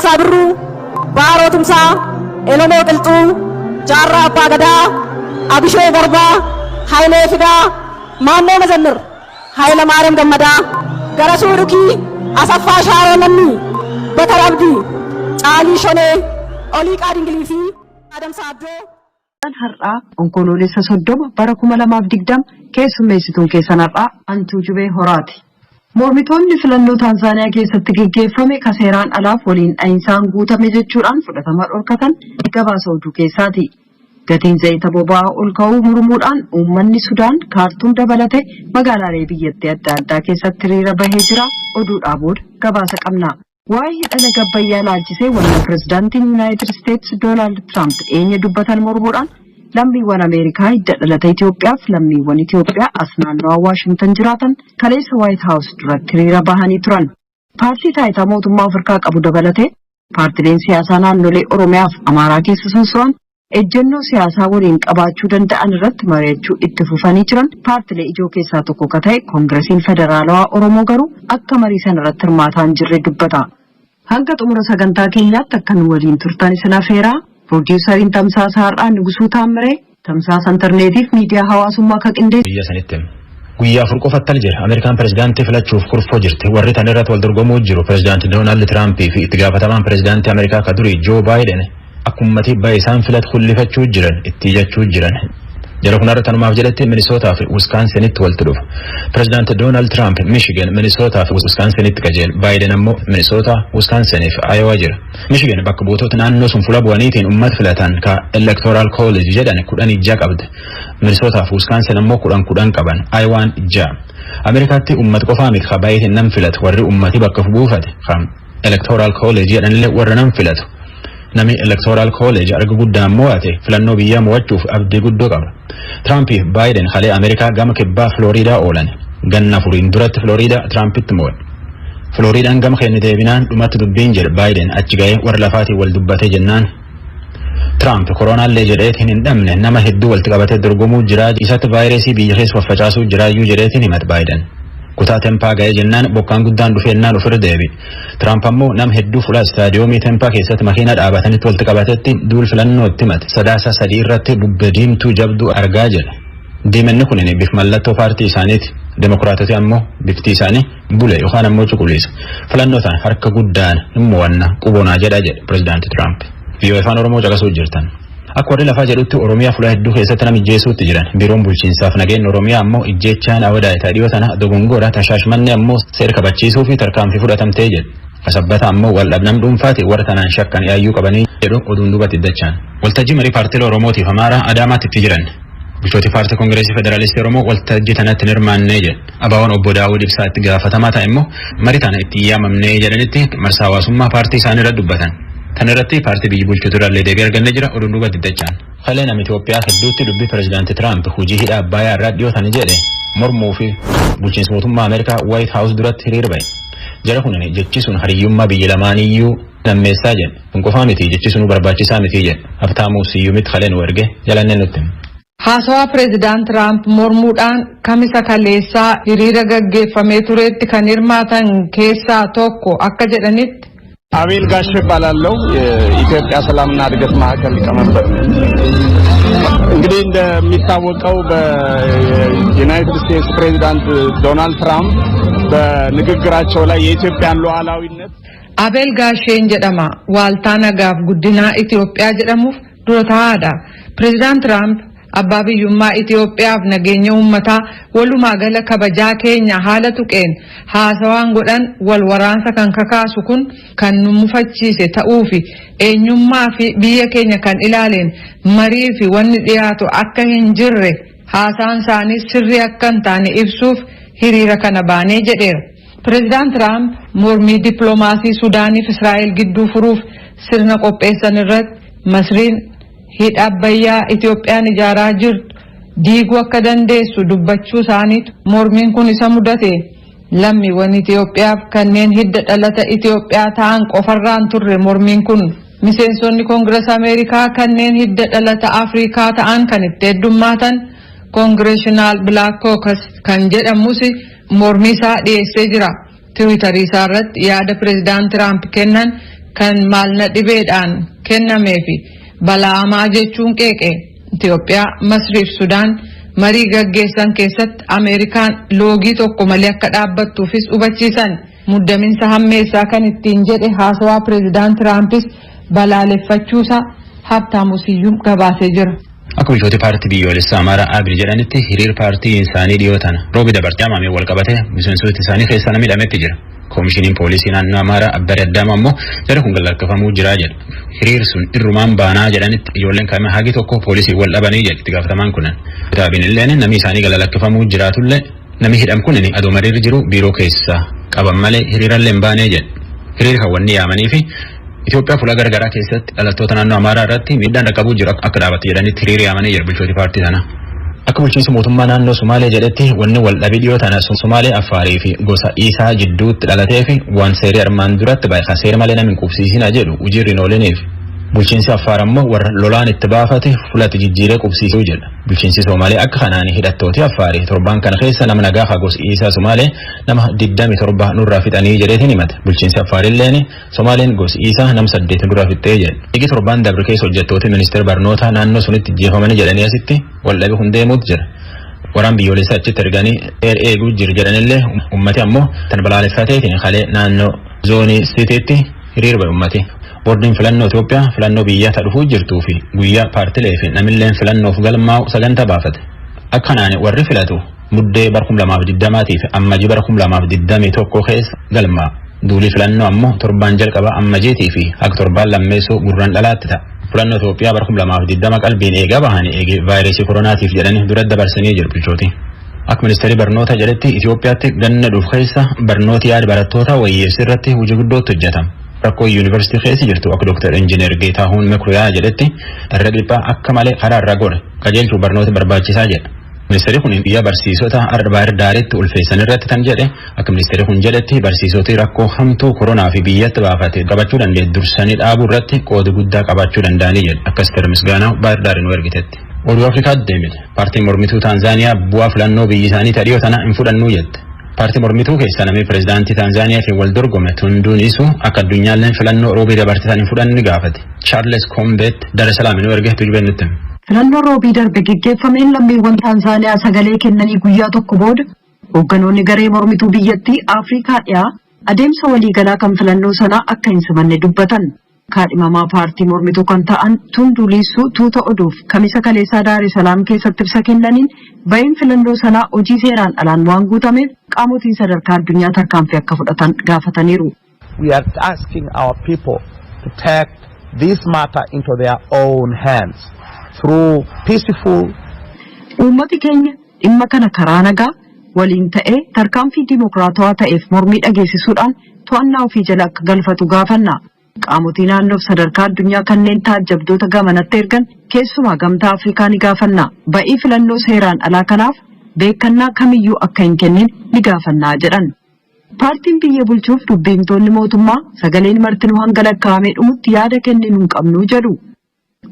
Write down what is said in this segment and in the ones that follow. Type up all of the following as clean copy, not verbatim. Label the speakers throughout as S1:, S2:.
S1: Raggaasaa Birruu, Baaroo Tumsaa, Elemoo Qilxuu, Jaarraa Abbaa Gadaa, Abishee Garbaa, Hayilee Fidaa, Maammoo Mazammir, Hayila Maariyaam Gammadaa, Garasuu Dhukii, Asaffaa Shaaroo Lammii, Bakar Abdii, Caalii Shonee, Oliiqaa Dingilii fi Adamsaa Abdoo.
S2: Har'aa Onkoloolessa 30 bara 2020 keessummeessituun keessan har'aa Antuu Jubee Horaati. Mormitoonni filannoo Taanzaaniyaa keessatti geggeeffame ka seeraan alaaf waliin dha'insaan guutame jechuudhaan fudhatama dhorkatan gabaasa oduu keessaati. Gatiin zayita boba'aa ol ka'uu mormuudhaan uummanni Sudaan Kaartuum dabalate magaalaalee biyyattii adda addaa keessatti hiriira bahee jira. Oduudhaa booda gabaasa qabna. Waa'ee hidha laga Abbayyaa laalchisee wanna pirezidaantiin Yuunaayitid Isteetsi Doonaald Tiraamp dhiyeenya dubbatan mormuudhaan lammiiwwan Ameerikaa hidda dhalata Itoophiyaa fi lammiiwwan Itoophiyaa as naannawaa Waashingtan jiraatan kaleessa Waayit Haawus duratti hiriira bahanii turan. Paartii taayitaa mootummaa of harkaa qabu dabalatee paartileen siyaasaa naannolee Oromiyaa fi Amaaraa keessa sosso'an ejjennoo siyaasaa waliin qabaachuu danda'an irratti mari'achuu itti fufanii jiran. Paartilee ijoo keessaa tokko ka ta'e Koongiresiin Federaalawaa Oromoo garuu akka marii sana irratti hirmaataa hin jirre dubbata. Hanga xumura sagantaa keenyaatti akka nu waliin turtan isin afeeraa. Piroodyuusariin Tamsaasa har'aa Nugusuu Taammiree, tamsaasa intarneetiif miidiyaa hawaasummaa akka qindeesse.
S3: Biyya sanitti guyyaa 4 qofattan jira. Ameerikaan pirezidaantii filachuuf kurfoo jirti. Warri tan irratti wal dorgomuu jiru pirezidaantii Doonaald Tiraampii fi itti gaafatamaan pirezidaantii Ameerikaa ka durii Joo Baayiden akka uummatii bahe isaan filatu hullifachuu jiran, itti iyyachuu jiran. Jara kun har'a tanumaaf jedhetti Minisootaa fi Wiskansinitti walitti dhufa. Pirezidaanti Doonaald Tiraamp Michigan, Minisootaa fi Wiskansinitti qajeele. Baayiden ammoo Minisootaa, Wiskansinii fi Iowa jira. Michigan bakka buutota naannoo sun fuula bu'aniitiin uummata filatan ka Electoral College jedhan 16 qabdi. Minisootaa fi Wisconsin ammoo 10 10 qaban. Iowaan 6. Ameerikaatti uummata qofaa miti ka baay'eetiin nam filatu, warri uummati bakka buufate ka Electoral College jedhanillee warra nam filatu. Nami Electoral College arga guddaan mo'ate filannoo biyyaa mo'achuuf abdii guddoo qaba. Tiraamp fi Baayiden kalee Ameerikaa gama kibbaa Floriidaa oolan. Ganna 4n duratti Floriidaa Tiraampitti mo'e. Floriidaan gama keenya deebinaan dhumatti dubbiin jedhe Baayiden achi ga'ee warra lafaatiin wal dubbatee jennaan. Tiraamp koronaallee jedheetiin hin dhabne, nama hedduu walitti qabatee dorgomuu jira, isatti vaayirasii biyya keessa faffacaasuu jiraayyuu jedheetiin himate Baayiden. Kutaa Tempaa ga'ee jennaan bokkaan guddaan dhufeennaan ofirra deebi. Tiraamp ammoo nama hedduu fuula istaadiyoomii Tempaa keessatti makiina dhaabatanitti walitti qabatetti duul filannoo itti himate. Sadaasa 3 irratti bubbee diimtuu jabduu argaa jedhe. Diimanni kun bif mallattoo paartii isaaniiti. Demokiraatoti ammoo bifti isaanii bule yookaan ammoo cuquliisa. Filannoo ta'an harka guddaan hin mo'anna qubonaa jedha jedhe pirezidaanti Tiraamp. VOA Afaan Oromoo caqasuu jirtan. Akka warri lafaa jedhutti Oromiyaa fuula hedduu keessatti nama ijjeesuutti jiran. Biiroon bulchiinsaaf nageenya Oromiyaa ammoo ijjeechaan Awadaay dhiyoo tana dogongora, tashaashmanni ammoo seera kabachiisuu fi tarkaanfii fudhatamtee jedhu. Kasabbata ammoo wal dhabnam dhuunfaati warra tanaan shakkan yaayyuu qabanii jedhu oduun duubatti iddachaan. Waltajjii marii paartiilee Oromootiif Amaaraa Adaamaatti itti jiran. Bulchooti paartii Koongireesii Federaalistii Oromoo waltajjii tanatti hin hirmaannee jedhu. ABO'n obbo Daawud Ibsaa itti gaafatamaa ta'e immoo marii tana itti yaamamnee jedhanitti marsaa hawaasummaa paartii isaanii irra dubbatan. Tan irratti paartii biyyi bulchuutu irraallee deebii argannee jira, oduun duubatti iddachaan. Kalee nama Itoophiyaa hedduutti dubbii pirezidaanti Tiraamp hojii hidha Abbayaa irraa dhiyootanii jedhe mormuu fi bulchiinsa mootummaa Ameerikaa White House duratti hiriira bahe. Jara kun jechi sun hariyyummaa biyya lamaaniyyuu nammeessaa jedhe. Kun qofaa miti, jechi sunuu barbaachisaa miti jedhe. Habtaamuu Siyyumitti kalee nu erge, jalannee nutti.
S4: Haasawaa pireezidaant Tiraamp mormuudhaan Kamisa kaleessaa hiriira gaggeeffamee turetti kan hirmaatan keessaa tokko akka jedhanitti.
S5: አቤል ጋሽ እባላለሁ። የኢትዮጵያ ሰላምና እድገት ማዕከል ሊቀመንበር ነኝ። እንግዲህ እንደሚታወቀው በዩናይትድ ስቴትስ ፕሬዚዳንት ዶናልድ ትራምፕ በንግግራቸው ላይ የኢትዮጵያን ሉዓላዊነት
S4: Abeel Gaasheen jedhama. Waaltaa nagaaf guddinaa Itoophiyaa jedhamuuf dura taa'aadha. Pireezidaant Tiraamp abbaa biyyummaa Itoophiyaaf nageenya uummataa, walumaa gala kabajaa keenya haala tuqeen haasawaan godhan wal waraansa kan kakaasu kun kan nu mufachiise ta'uu fi eenyummaa fi biyya keenya kan ilaaleen marii fi wanni dhiyaatu akka hin jirre, haasaan isaanii sirrii akka hin taane ibsuuf hiriira kana baanee jedheera. Pireezidaant Tiraamp mormii dippiloomaasii Sudaaniif Israa'el gidduu furuuf sirna qopheessan irratti Masriin hidha Abbayyaa Itoophiyaan ijaaraa jirtu diiguu akka dandeessu dubbachuu isaaniitu mormiin kun isa mudate. Lammiiwwan Itoophiyaaf kanneen hidda dhalata Itoophiyaa ta'an qofarraan turre mormiin kun. Miseensonni Koongirasa Ameerikaa kanneen hidda dhalata Afrikaa ta'an kan itti heddummaatan Congressional Black Caucus kan jedhamus mormii isaa dhiyeessee jira. Tiwiitarii isaa irratti yaada pireezidaant Tiraamp kennan Kan maal na dhibeedhaan kennamee fi bala'amaa jechuun qeeqe. Itoophiyaa, Masriif Sudaan marii gaggeessan keessatti Ameerikaan loogii tokko malee akka dhaabbattuufis hubachiisan. Muddaminsa hammeessaa kan ittiin jedhe haasawaa Pireezidaant Tiraampis balaaleffachuusaa Habtaamu Siyyuum gabaasee jira.
S3: Akka bulchooti paartii biyyoolessaa Amaaraa Abiy jedhanitti, hiriir paartii isaanii dhiyoo tana roobi dabartee hamamee wal qabate miseensota isaanii keessaa namni hidhametti jira. Koomishiniin poolisii naannoo Amaaraa Abbare Addaama ammoo jara kun galakkafamuu jira jedha. Hiriir sun irrumaan baanaa jedhanitti ijoolleen kaame hagi tokko poolisii wal dhabanii jedhe itti gaafatamaan kunan. Kitaabiin illeen namni isaanii galakkafamuu jiraatullee, namni hidham kun adoo mariirri jiru biiroo keessa qaban malee hiriirallee hin baanee jedhe. Hiriir kan wanni yaamanii fi Itoophiyaa fuula garagaraa keessatti dhalattoota naannoo Amaaraa irratti miidhaan dhaqqabuu jiru akka dhaabatu jedhanitti hiriira yaamanii jira bulchooti paartii sanaa. Akka bulchiinsi mootummaa naannoo Sumaalee jedhetti, wanni wal dhabii dhiyoo tana Sumaalee, Affaarii fi gosa Isaa jidduutti dhalatee fi waan seerii armaan duratti bahe kan seera malee namni hin qubsiisina jedhu hojiirri hin ooliniif. Bulchiinsi Affaar ammoo warra lolaan itti baafate fulatti jijjiiree qubsiisuu jedha. Bulchiinsi Somaalee akka kanaan hidhattooti Affaarii torbaan kana keessa nama nagaa haa gosa Isaa Somaalee nama 27 nurraa fixanii jedheetiin himate. Bulchiinsi Affaarilleen Somaaleen gosi Isaa nama 8 nurraa fixxee jedhe. Eegi torbaan dabre keessa hojjettooti ministeera barnootaa naannoo sunitti jeefamanii jedhanii asitti waldhabe kun deemuutu jira. Waraan biyyoolessaa achitti erganii eeguu jiru jedhanillee, ummati ammoo tan balaaleffateetiin kalee naannoo zoonii Sitiitti hiriir ba'e ummati. Boordiin filannoo Itoophiyaa filannoo biyyaa ta dhufuu jirtuu fi guyyaa paartilee fi namilleen filannoof galmaa'u sagantaa baafate. Akkanaan warri filatu Muddee bara 2020 fi Ammajii bara 2021 keessa galmaa. Duulii filannoo ammoo torbaan jalqaba Ammajiitii fi haga torbaan lammeessoo Gurraan dhalaatti ta'a. Filannoo Itoophiyaa bara 2020 qalbiin eegaa bahanii eegee vaayirasii koronaatiif jedhanii dura dabarsanii jiru bulchooti. Akka ministeerri barnoota jedhetti, Itoophiyaatti ganna dhufu keessa barnooti yaada barattoota wayyeessu irratti hojii guddootti hojjetama. Rakkoo yuunivarsiitii keessa jirtu akka Dr. Injiinar Geetaahuun Mekuriyaa jedhetti irra dhiphaa akka malee karaa irra godhe qajeelchuu barnoota barbaachisaa jedha. Ministeerri kun guyyaa barsiisota har'a Baahir Daaritti ulfeessan irratti kan jedhe. Akka ministeerri kun jedhetti, barsiisoti rakkoo hamtuu koronaa fi biyyatti baafate qabachuu danda'e dursanii dhaabuu irratti qooda guddaa qabaachuu danda'anii jedhe, akka Asteer Misgaanaa Baahir Daarin nu ergitetti. Oduu Afrikaatti deemite. Paartiin mormituu Taanzaaniyaa bu'aa filannoo biyyi isaanii dhiyoo tana hin fudhannuu jette. Paartii mormituu keessa namni pireezidaantii Taanzaaniyaatiin wal dorgome Tunduun Isu akka addunyaalleen filannoo roobii dabarte tan hin fudhanne gaafate. Charles Kombeet Dar es Salaam nu erge, Tujubeen nutti.
S2: Filannoo roobii darbe geggeeffameen lammiiwwan Taanzaaniyaa sagalee kennanii guyyaa tokko booda hoogganoonni garee mormituu biyyattii Afrikaa dhiyaa adeemsa waliigalaa kan filannoo sanaa akka hin simanne dubbatan. Kaadhimamaa paartii mormituu kan ta'an Tunduu Liissuu tuuta oduuf Kamisa kaleessaa Daar es Salaam keessatti ibsa kennaniin, ba'iin filannoo sanaa hojii seeraan alaan waan guutameef qaamotiin sadarkaa addunyaa tarkaanfii akka fudhatan gaafataniiru.
S6: We are asking our people to take this matter into their own hands through peaceful
S2: Uummati keenya dhimma kana karaa nagaa waliin ta'ee tarkaanfii dimokiraatawaa ta'eef mormii dhageessisuudhaan to'annaa ofii jala akka galfatu gaafanna. Qaamotii naannoof sadarkaa addunyaa kanneen taajjabdoota gamanatti ergan, keessumaa Gamtaa Afrikaa ni gaafanna. Ba'ii filannoo seeraan alaa kanaaf beekannaa kamiyyuu akka hin kennin ni gaafannaa jedhan. Paartiin biyya bulchuuf dubbiimtoonni mootummaa sagaleen martinuu hanga lakkaa'amee dhumutti yaada kenninu hin qabnu jedhu.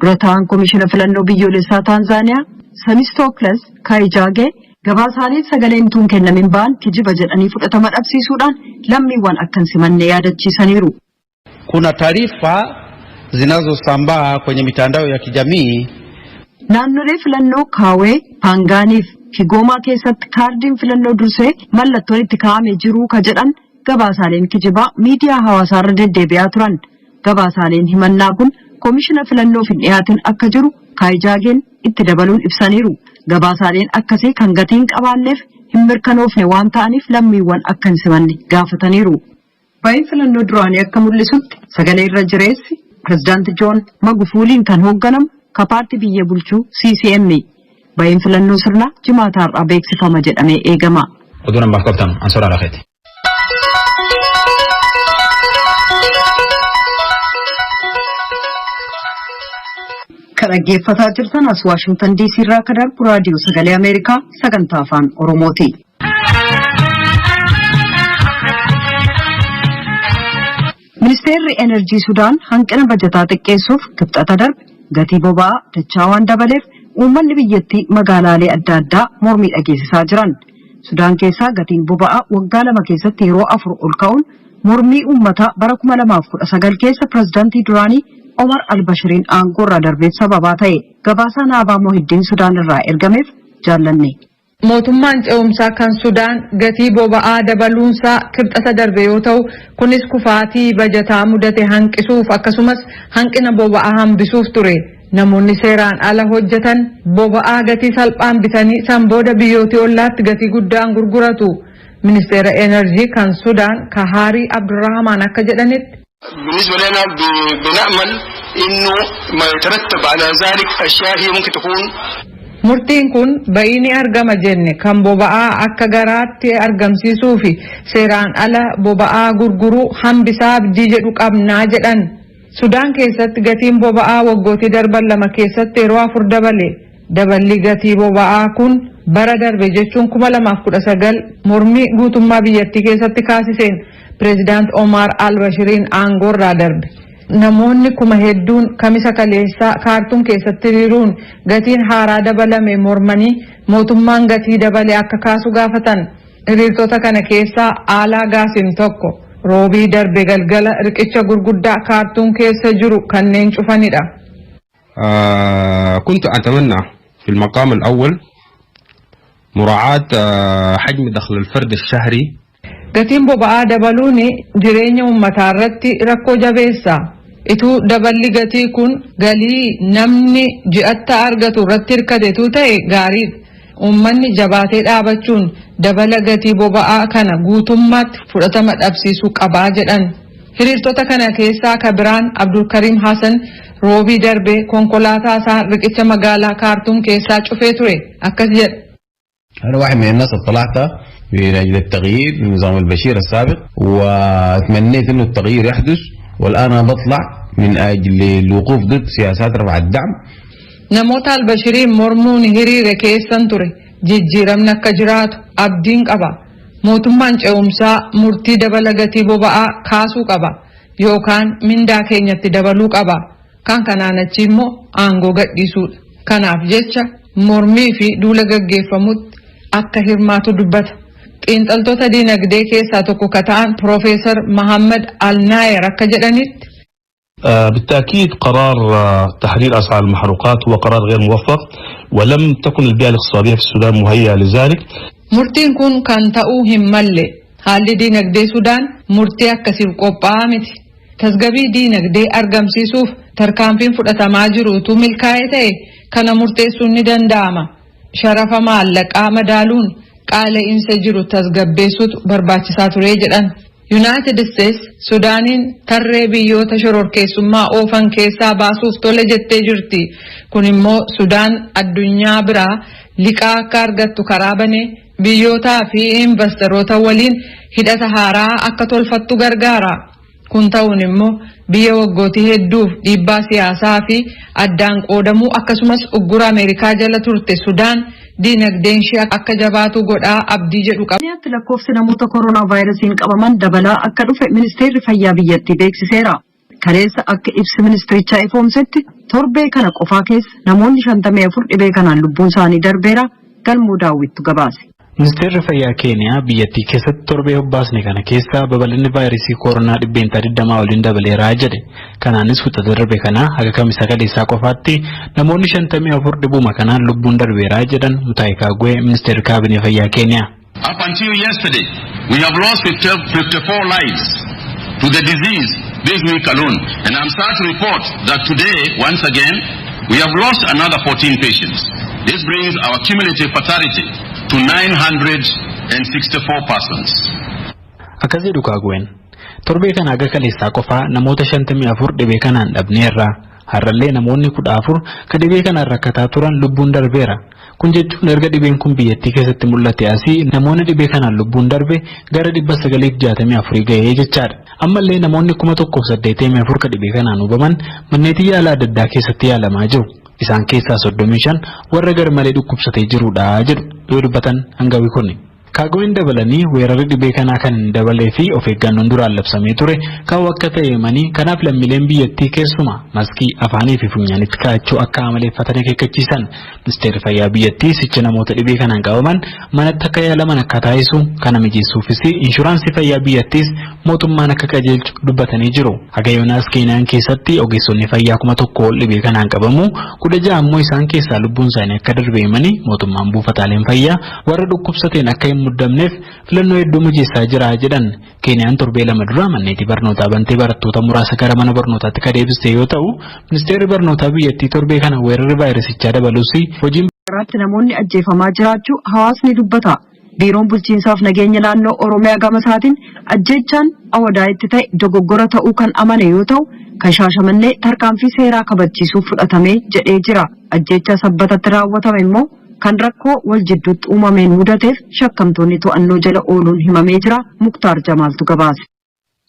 S2: Dura ta'an Komishina Filannoo Biyyoolessaa Taanzaaniyaa Samistookles Kaayijaagee gabaasaaleen sagaleen tun kennamin ba'an kijiba jedhanii fudhatama dhabsiisuudhaan lammiiwwan akka hin simanne yaadachiisaniiru.
S7: Kuna taarifa zinazosambaa kwenye mitandao ya kijamii.
S2: Naannolee filannoo Kaawee, Paangaaniif Kigoomaa keessatti kaardiin filannoo dursee mallattoon itti kaa'amee jiru ka jedhan gabaasaaleen kijibaa miidiyaa hawaasaarra deddeebi'aa turan. Gabaasaaleen himannaa kun koomishina filannoof hin dhiyaatin akka jiru Kaayijaageen itti dabaluun ibsaniiru. Gabaasaaleen akkasii kan gatii hin qabaanneef hin mirkanoofne waan ta'aniif lammiiwwan akka hin simanne gaafataniiru. Ba'iin filannoo duraanii akka mul'isutti, sagalee irra jireessi pirezidaanti Joon Magufuuliin kan hoogganamu ka paartii biyya bulchuu CCM. Ba'iin filannoo sirnaa Jimaata har'aa beeksifama jedhamee eegama.
S3: Oduu namaaf qabtan ansoraa lafeeti.
S2: Kan dhaggeeffataa jirtan as Waashingtan DC irraa akka darbu Raadiyoo Sagalee Ameerikaa sagantaa Afaan Oromooti. Ministeerri Enerjii Sudaan hanqina bajataa xiqqeessuuf Kibxata darbe gatii boba'aa dachaa waan dabaleef uummanni biyyattii magaalaalee adda addaa mormii dhageessisaa jiran. Sudaan keessaa gatiin boba'aa waggaa 2 keessatti yeroo afur ol ka'uun Mormii uummataa bara 2019 keessa pirezidaantii duraanii Omar al-Bashiriin aangoo irraa darbeef sababaa ta'e. Gabaasaa Naabaa Mohiddiin Sudaan irraa ergameef jaallanne.
S4: Mootummaan ce'umsaa kan Sudaan gatii boba'aa dabaluunsaa Kibxata darbe yoo ta'u, kunis kufaatii bajataa mudate hanqisuuf akkasumas hanqina boba'aa hambisuuf ture. Namoonni seeraan ala hojjetan boba'aa gatii salphaan bitanii san booda biyyootii ollaatti gatii guddaan gurguratu. Ministeera Enerjii kan Sudaan Kahaarii Abdurrahmaan akka jedhanitti,
S8: بالنسبة لنا بنأمل انه ما يترتب على ذلك اشياء هي ممكن تكون
S4: Murtiin kun ba'ii ni argama jenne kan boba'aa akka garaatti argamsiisuu fi seeraan ala boba'aa gurguruu hambisaa abdii jedhu qabnaa jedhan. Sudaan keessatti gatiin boba'aa waggootii darban 2 keessatti yeroo afur dabale. Daballi gatii boba'aa kun bara darbe, jechuun 2019, mormii guutummaa biyyattii keessatti kaasiseen pireezidaant Omar al-Bashiriin aangoorraa darbe. Namoonni hedduun Kamisa kaleessaa Kaartuum keessatti hiriiruun gatiin haaraa dabalame mormanii mootummaan gatii dabale akka kaasu gaafatan. Hiriirtota kana keessaa Aalaa Gaasim tokko. Roobii darbe galgala riqicha gurguddaa Kaartuum keessa jiru kanneen cufanidha.
S9: كنت أتمنى في المقام الأول مراعاة حجم دخل الفرد الشهري.
S4: Gatiin boba'aa dabaluun jireenya uummataa irratti rakkoo jabeessa. Ituu daballi gatii kun galii namni ji'atta argatu irratti hirkatetu ta'e gaariidha. Uummanni jabaatee dhaabachuun dabala gatii boba'aa kana guutummaatti fudhatama dhabsiisuu qabaa jedhan. Hiriirtota kana keessaa ka biraan Abdulkariim Hassan Roobii darbe konkolaataa isaa riqicha magaalaa Kaartuum keessaa cufee ture. Akkas jedha.
S10: أنا واحد من الناس اللي طلعت من أجل التغيير لنظام البشير السابق، وتمنيت أنه التغيير يحدث، والآن أنا بطلع من أجل الوقوف ضد سياسات رفع الدعم.
S4: Namoota Albashiriin mormuun hiriire keessan ture. Jijjiiramni akka jiraatu abdiin qaba. Mootummaan ce'umsaa murtii dabala gatii boba'aa kaasuu qaba yookaan mindaa keenyatti dabaluu qaba. Kan kanaan achi immoo aangoo gadhiisuudha. Kanaaf jecha mormii fi duula gaggeeffamutti akka hirmaatu dubbata. Xiinxaltoota diinagdee keessaa tokko ka ta'an Piroofeesar Mahammad Alnaayer akka jedhanitti,
S11: بالتأكيد قرار تحرير أسعار المحروقات هو قرار غير موفق، ولم تكن البيئة الاقتصادية في السودان مهيئة لذلك.
S4: Murtiin kun kan ta'uu hin malle. Haalli diinagdee Sudaan murtii akkasiif qophaa'aa miti. Tasgabbii diinagdee argamsiisuuf tarkaanfiin fudhatamaa jiru utuu milkaa'ee ta'e kana murteessuun ni danda'ama. Sharafa maallaqaa madaaluun qaala'insa jiru tasgabbeessuutu barbaachisaa ture jedhan. Yuunaayitid Isteets Sudaaniin tarree biyyoota shororkeessummaa oofan keessaa baasuuf tole jettee jirti. Kun immoo Sudaan addunyaa biraa liqaa akka argattu karaa banee biyyootaa fi investoroota waliin hidhata haaraa akka tolfattu gargaara. Kun ta'uun immoo biyya waggootii hedduuf dhiibbaa siyaasaa fi addaan qoodamuu akkasumas uggura Ameerikaa jala turte Sudaan diinagdeen ishee akka jabaatu godhaa abdii jedhu qaba.
S2: Keeniyaatti lakkoofsi namoota koronaa vaayirasiin qabaman dabalaa akka dhufe ministeerri fayyaa biyyattii beeksiseera. Kaleessa akka ibsi ministeerichaa ifoomsetti torbee kana qofaa keessa namoonni 54 dhibee kanaan lubbuun isaanii darbeera. Galmoo Daawwittu gabaase.
S12: Ministeerri fayyaa Keeniyaa biyyattii keessatti torbee hobbaasne kana keessa babal'inni vaayirasii koronaa 20% oliin dabaleeraa jedhe. Kanaanis Kibxata darbe kana haga Kamisa kaleessaa qofaatti namoonni 54 dhibuma kanaan lubbuun darbeeraa jedhan Mutaayii Kaagwee, ministeerri kaabinee fayyaa Keeniyaa.
S13: Up until yesterday, we have lost 54 lives to the disease this week alone. And I'm sad to report that today, once again, we have lost another 14 patients. This brings our cumulative fatality to 964 persons.
S12: Akkas jedhu Kaagween. Torbee kana haga kaleessaa qofaa namoota 54 dhibee kanaan dhabneerra. Har'allee namoonni 14 ka dhibee kanaan rakkataa turan lubbuun darbeera. Kun jechuun erga dhibeen kun biyyattii keessatti mul'ate asii namoonni dhibee kanaan lubbuun darbe gara 964 gahee jechaadha. Ammallee namoonni 1084 ka dhibee kanaan hubaman manneetii yaalaa adda addaa keessatti yaalamaa jiru. Isaan keessaa 35 warra garmalee dhukkubsatee jirudha jedhu yoo dubbatan hangawi kuni. Kaagween dabalanii weerarri dhibee kanaa kan hin dabalee fi of eeggannoon duraan labsamee ture kan akka ta'e himanii kanaaf lammiileen biyyattii keessumaa maskii afaanii fi funyaanitti kaa'achuu akka amaleeffatan akeekkachiisan. Ministeerri fayyaa biyyattii sicha namoota dhibee kanaan qabaman manatti akka yaalaman akka taasisu kana mijeessuufis inshuraansii fayyaa biyyattiis mootummaan akka qajeelchu dubbatanii jiru. Haga yoonaas Keeniyaan keessatti ogeessonni fayyaa 1000 ol dhibee kanaan qabamu 16 ammoo isaan keessaa lubbuun isaanii akka darbe himanii mootummaan buufataaleen fayyaa warra dhukkubsateen akka hin muddamneef filannoo hedduu mijeessaa jira jedhan. Keeniyaan torbee 2 dura manneetii barnootaa bantee barattoota muraasa gara mana barnootaatti kan deebiste yoo ta'u ministeerri barnootaa biyyattii torbee kana weerarri vaayirasichaa dabalus hojiin
S2: irratti namoonni ajjeefamaa jiraachuu hawaasni dubbata. Biiroon bulchiinsaaf nageenya naannoo Oromiyaa gama isaatiin ajjeechaan Awadaayitti ta'e dogoggora ta'uu kan amane yoo ta'u kan Shaashamannee tarkaanfii seeraa kabachiisuuf fudhatame jedhee jira. Ajjeechaa Sabbatatti raawwatame immoo kan rakkoo wal jidduutti uumameen mudateef shakkamtoonni to'annoo jala ooluun himamee jira. Muktaar Jamaaltu gabaase.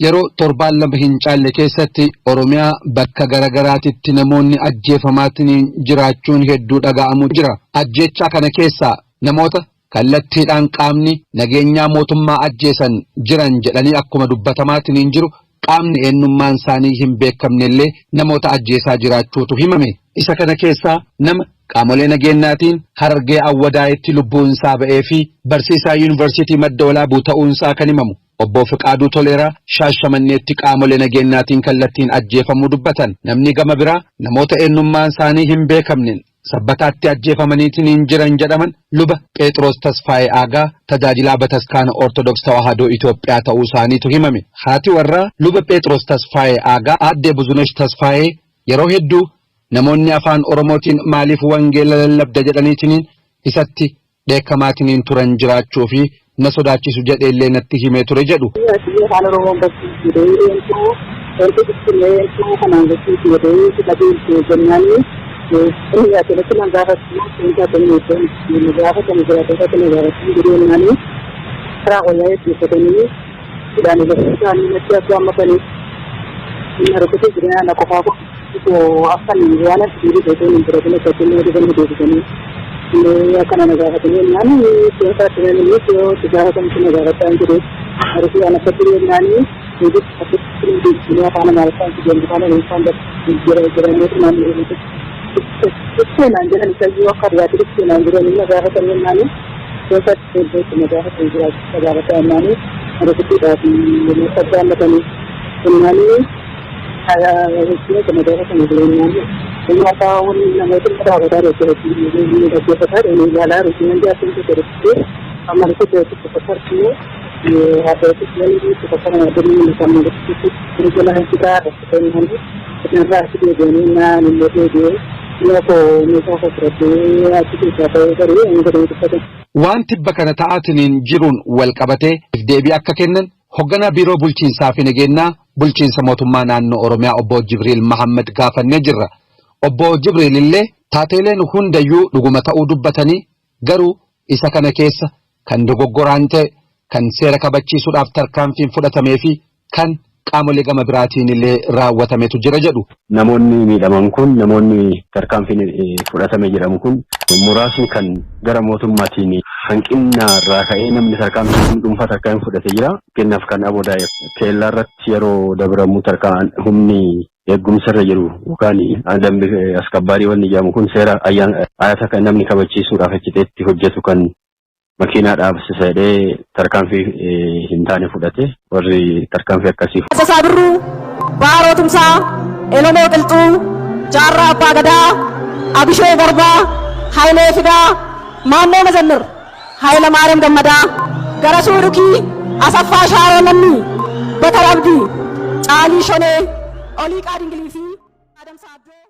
S14: Yeroo torbaan 2 hin caalle keessatti Oromiyaa bakka garagaraatitti namoonni ajjeefamaatiin jiraachuun hedduu dhaga'amu jira. Ajjeechaa kana keessaa namoota kallattiidhaan qaamni nageenyaa mootummaa ajjeesan jiran jedhanii akkuma dubbatamaatiin jiru qaamni eenyummaan isaanii hin beekamnellee namoota ajjeesaa jiraachuutu himame. Isa kana keessaa nama qaamolee nageenyaatiin Harargee Awwadaayitti lubbuun isaa ba'ee fi barsiisaa yuunivarsiitii Madda Walaabuu ta'uun isaa kan himamu Obbo Fiqaaduu Toleeraa Shaashamanneetti qaamolee nageenyaatiin kallattiin ajjeefamuu dubbatan. Namni gama biraa namoota eenyummaan isaanii hin beekamneen Sabbataatti ajjeefamaniitiin hin jiran jedhaman luba Phexros Tasfaayee Aagaa tajaajilaa bataskaana Ortodoks Tawaahidoo Itoophiyaa ta'uu isaaniitu himame. Haati warraa luba Phexros Tasfaayee Aagaa Aaddee Buzunesh Tasfaayee yeroo hedduu namoonni afaan Oromootiin maaliif wangeela lallabda jedhaniitiin isatti dheekkamaatiin turan jiraachuu fi na sodaachisu jedheellee natti himee ture jedhu.
S15: Afaan Oromoon barsiisuu wanti inni asirratti na gaafatu gaafatamu jiraatota na gaafatu jireenyaanii karaa wayyaa eeggatanii hidhaan isaanii natti akka hammatanii inni harkisee jireenya na qofaa koo akkan waan as jiru ta'ee hin biratin akkatti inni deebisanii deebisanii akkana na gaafatanii naan seerota addunyaa inni itti gaafatamtu na gaafataa hin jiru harkisee waan akka jireenyaanii hojii afaan Amaariffaan jedhamu afaan Oromoffaan jiranii naan Seenaan jedhan isayyuu akka adwaatti seenaan jiranii na gaafatanii naanii keessatti iddootti na gaafatan jiraachisa gaafatan naanii rukuttiidhaa fi saddaammatanii naanii hojii na gaafatan jireenyaanii inni akka namoota dhaabataa jiru dhaggeeffataa jiru ilaalaa jiru nan jaarsin tokko rukuttee amma rukuttee tokko tokko haadha tokko tokko nama kan rukuttee jala hanqisaa rukuttee naanii irraa achi deebi'anii naan illee deebi'ee
S14: Waan tibba kana ta'aatiniin jiruun wal qabatee deebii akka kennan hoogganaa biiroo bulchiinsaa fi nageenyaa bulchiinsa mootummaa naannoo Oromiyaa obbo Jibriil Mahammad gaafannee jirra. Obbo Jibriil illee taateeleen hundayyuu dhuguma ta'uu dubbatanii garuu isa kana keessa kan dogoggoraan ta'e kan seera kabachiisuudhaaf tarkaanfiin fudhatamee fi kan qaamolee gama biraatiin illee raawwatametu jira jedhu.
S16: Namoonni miidhaman kun namoonni tarkaanfiin fudhatame jedhamu kun muraasni kan gara mootummaatiin hanqina irraa ka'ee namni tarkaanfii dhuunfaa tarkaanfii fudhate jira. Fakkeenyaaf kan Aboodaa keellaa irratti yeroo dabaramu tarkaan humni eegumsa irra jiru yookaan dambi askabbaarii wanni jedhamu kun seera ayyaana kan namni kabachiisuudhaaf achi hojjetu kan makiinaa dhaabsisa jedhee tarkaanfii hin taane fudhate warri tarkaanfii akkasii.
S1: Taaddasaa Birruu, Baaroo Tumsaa, Elemoo Qilxuu, Jaarraa Abbaa Gadaa, Abishee Garbaa, Hayilee Fidaa, Maammoo Mazammir, Hayila Maariyaam Gammadaa, Garasuu Dhukii, Asaffaa Shaaroo Lammii, Batar Abdii, Caalii Shonee, Oliiqaa Dingilii fi Adamsaa Abdoo.